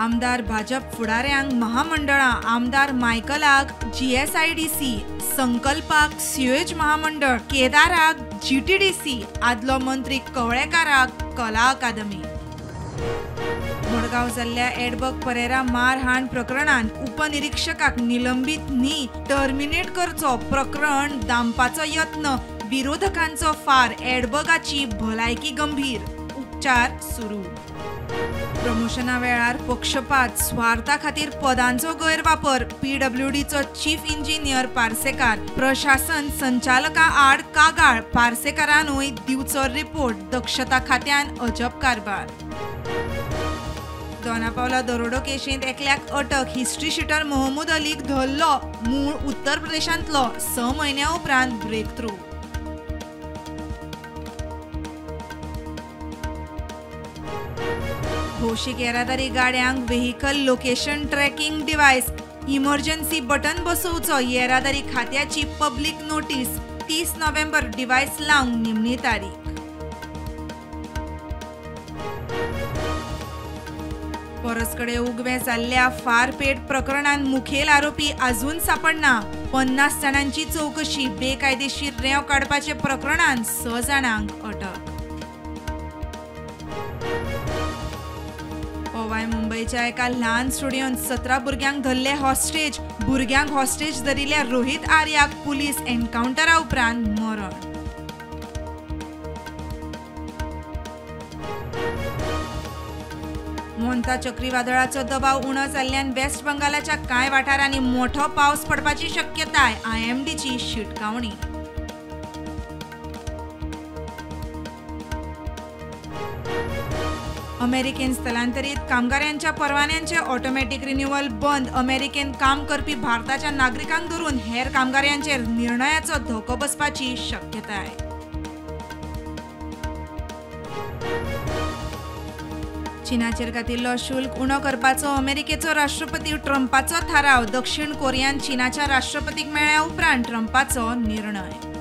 आमदार भाजप फुडाऱ्यांक महामंडळां, आमदार मायकलाक जीएसआयडीसी, संकल्पाक सिवेज महामंडळ, केदाराक जीटीडीसी, आदलो मंत्री कवळेकाराक कला अकादमी। मडगांव जाल्ल्या एडबर्ग परेरा मारहाण प्रकरणांत उपनिरीक्षकाक निलंबीत न्ही टर्मिनेट करचो, प्रकरण दामपाचो यत्न, विरोधकांचो फार, एडबर्गाची भलायकी गंभीर, उपचार सुरू। प्रमोशना वेळार पक्षपात, स्वार्था खातीर पदांचो गैरवापर, पीडब्ल्यूडीचो चीफ इंजिनियर पार्सेकार, प्रशासन संचालका आड कागाळ, पार्सेकारानूय दिवचो रिपोर्ट, दक्षता खात्यान अजब कारभार। दोनापावला दरोडो केशींत एकल्याक अटक, हिस्ट्री शिटर मोहम्मद अलीक धरलो, मूळ उत्तर प्रदेशांतलो, 6 म्हयन्या उपरांत ब्रेक थ्रू। भौशीक येरादारी गाड्यांक vehicle location tracking device, emergency button बसोवचो, येरादारी खात्याची पब्लीक नोटीस, 30 नोव्हेंबर डिव्हायस लावंक निमणी तारीख। परसकडे उगवें जाल्ल्या फारपेट प्रकरणांत मुखेल आरोपी अजून सापडना, 50 जाणांची चवकशी, बेकायदेशीर रेंव काडपाचे प्रकरणांत 6 जाणांक अटक। पोवाय मुंबयच्या एका ल्हान स्टुडियोंत 17 भुरग्यांक धरले हॉस्टेज, भुरग्यांक हॉस्टेज धरिल्ल्या रोहित आर्याक पुलीस एन्कावंटरा उपरांत मरण। मोंता चक्रीवादळाचो दबाव उणो जाल्ल्यान वेस्ट बंगालाच्या कांय वाठारांनी मोठो पावस पडपाची शक्यताय, आयएमडीची शिटकावणी। अमेरिकेन स्थलांतरीत कामगारांच्या परवान्यांचे ऑटोमॅटिक रिन्युअल बंद, अमेरिकेन काम करपी भारताच्या नागरिकांक धरून हेर कामगारांचेर निर्णयाचो धोको बसपाची शक्यताय। चीनाचेर घातिल्लो शुल्क उणो करपाचो अमेरिकेचो राष्ट्रपती ट्रंपाचो थाराव, दक्षिण कोरियान चीनाच्या राष्ट्रपतीक मेळ्ळ्या उपरांत ट्रंपाचो निर्णय।